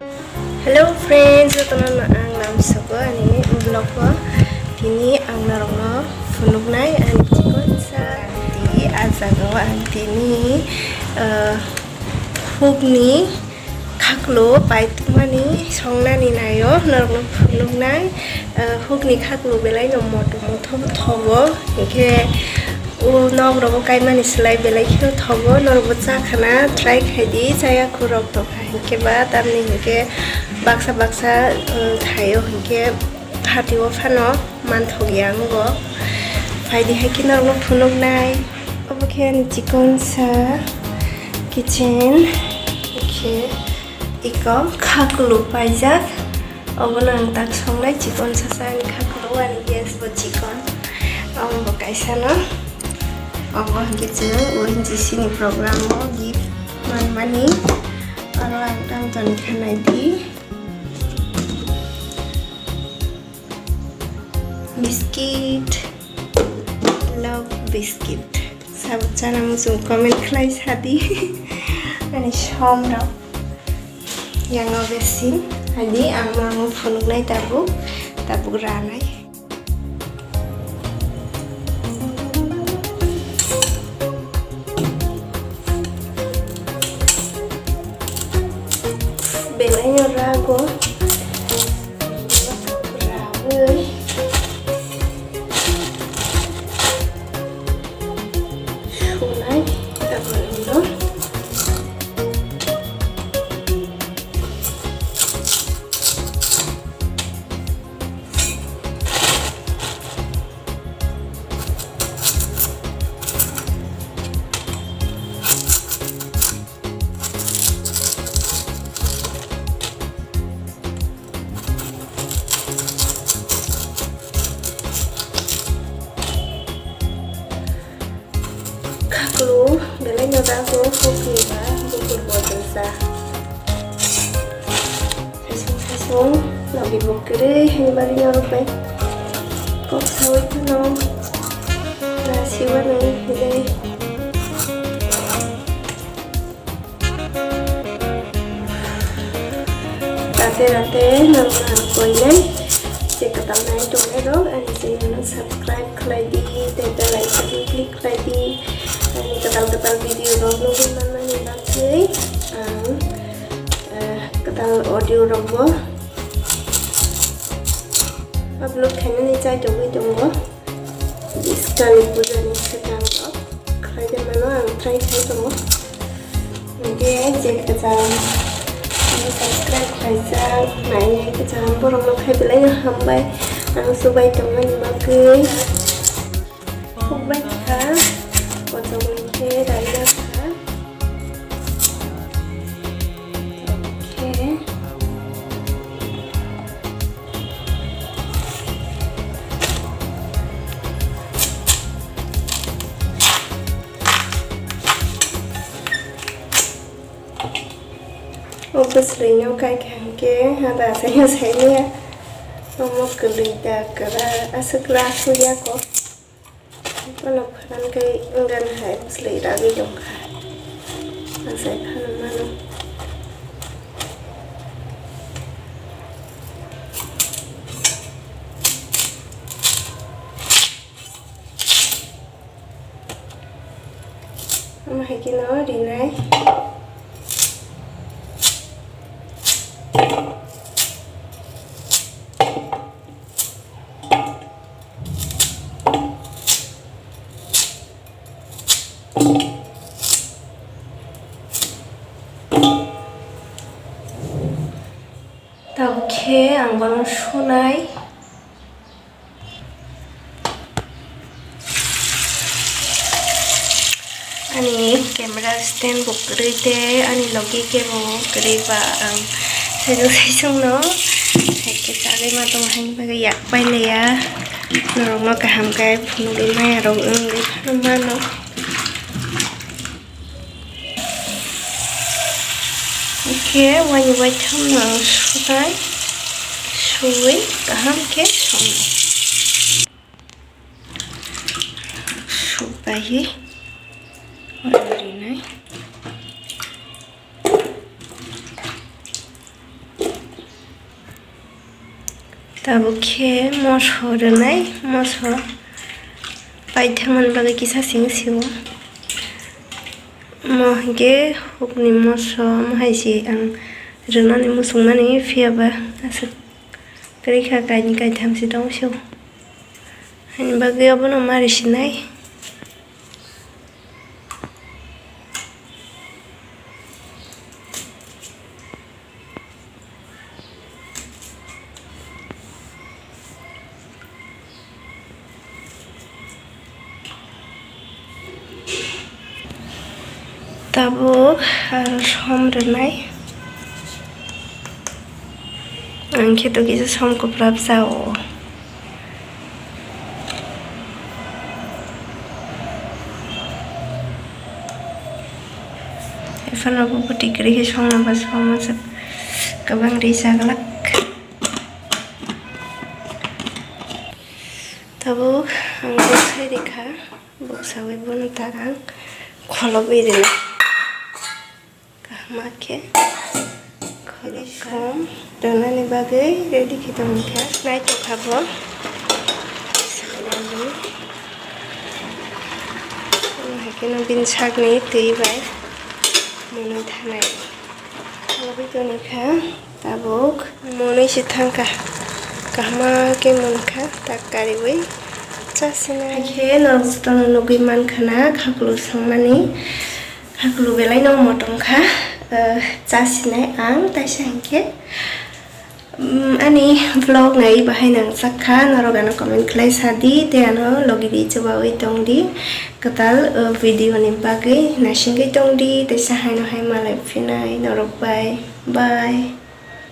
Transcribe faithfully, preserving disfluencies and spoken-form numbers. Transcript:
Hello friends, jotono ang lamsogo ani vlog o. Tini ang norokno phunuknai ani chikonsa. Di a jaga o ang tini, ah, hukni khaklo paitmani songnani naio norokno phunuknai. Ah, hukni khaklo belai no moto moto thogo, hinkhe o nok rogo kaimani slai belai kheno thogo. Norokbo chakhana try khaidi, chaya khurok tongkha hinkhe ba, tamni hinkhe baksa baksa, uh, thaio hinkhe hatio phano manthokya wngo. Phaidi hai khe norokno phunuknai. Obo khe ani chikonsa kitchen, khe iko khaklo paijak. Obono ang tak songnai, chikonsa sa ani khaklo, ani gas bo chikon. Omo bo kaisa no. Obo hwnkhe chwng O N G C ni program o gift manmani. Aro ang tang toni khanai di. Biscuit, love biscuit. Sabuk chana muchung comment khlai sadi. Ani som rok. Yang o besin. Ani ang norokno phunuknai tabuk, tabuk ranai. Belai no rago. Rawi. Sunai. Tabuk ulo. Khaklo belai no dago, hokni ba bukur bo dwsa. Saichung saichung logi bo kwrwi hwnwi bagwi norok bai kok saui phano nasiwano hinwi. Rate rate norokno ang koinai je kwtal nai tongnai rok ani channel no subscribe khlai di, tei bell icon click khlai di, ani kwtal kwtal video rok nugwi manmani bagwi ang, eh, kwtal audio rok bo upload khainani chai tongwi tongo. Kali puja ni swkang rok khlai de mano, ang try khai tongo. Hingke je kwcham ani subscribe khlaijak nainai kwcham borok no khai belai no hambai. Ang subai tongmani bagwi khukbai kha kochok ni khe raijak kha. Khe. O bwswlwi no kaikha hwnkhe hada asai no saimaya. Omo kwlwi da kwrak aswk kwrak aswk yako. Bono pharan khe wngani hai bwswlwi ragwi tongkha. Achai phano mano. Omo hai kheno rinai. Tabuk khe ang bono sunai. Ani camera stand bo kwrwi tei ani logi khe bo kwrwi ba ang saichung saichung no hai khe chagwi ma tongo haini bagwi yak pai laiya norok no kaham khe phunugwi maya rok wngwi phano mano. Khe waini waitham no ang subai suwi kaham khe songnai. Subai rinai. Tabuk khe moso rwnai, moso paithakmani bagwi kisa simi sio. Mo hinkhe hukni moso, mo hai se ang rwnani muchungmani, phiya ba aswk kwrwi kha, kainwi kaitham se tong sio. Haini bagwi obono mari sinai. Tabuk aro som rwnai. Ang khe to kisa som kwplap sa o. Ephano bo bwtwi kwrwi khe songna ba songma se kwbang risa glak. Tabuk ang bwsai rikha, bwksawi bono tak ang kholobwi rina. Kahma khe khoroksa rwnani bagwi ready khe tongkha. Naithok kha bo. Haikhe no bini sakni twi bai mwnwi thanai. Kholobwi tongkha tabuk. Mwnwi se thangkha. Kahma khe mwn kha, tak kariwi chasinai. Haikhe norok jotono nugwi mankha na khaklu songmani. Khaklu belai no omo tongkha, eh, chasinai ang taisa hinkhe. Mm, ani vlog nai bahai nangchak kha, norok ano comment khlai sa di, tei ano logi di, chubawi tong di, kwtal, eh, video ni bagwi naisingwi tong di, tei sa haino hai malai phinai norok bai, bye.